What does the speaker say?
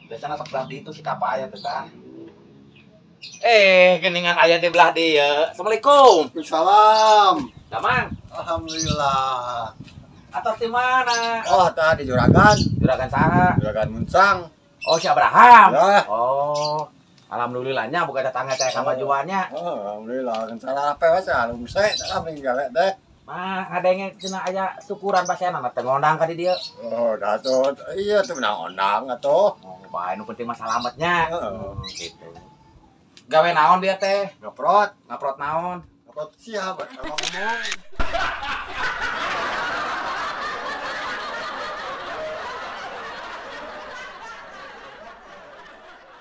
Biasana sok belah ditu si Kapa aya teh tah. Eh, geningan aya di belah dieu. Assalamualaikum. Salam. Damang, Alhamdulillah. Atau di mana? Oh, tadi juragan. Juragan saha? Juragan Muncang. Oh, si Abraham. Ya. Oh, alhamdulillahnya buka tetangga teh kamajuannya. Oh, alhamdulillah. Kan salah apa wae anu muse tak meninggal teh. Mah ngadenge cenah aya syukuran pasena teh ngondang ka di dieu. Oh, dah tuh. Iya tuh menang ondang atuh. Oh, bae nu penting mah salametnya. Heeh. Gitu. Gawe naon dia teh? Ngaprot. Ngaprot naon? Ngaprot siapa? Sama ngomong.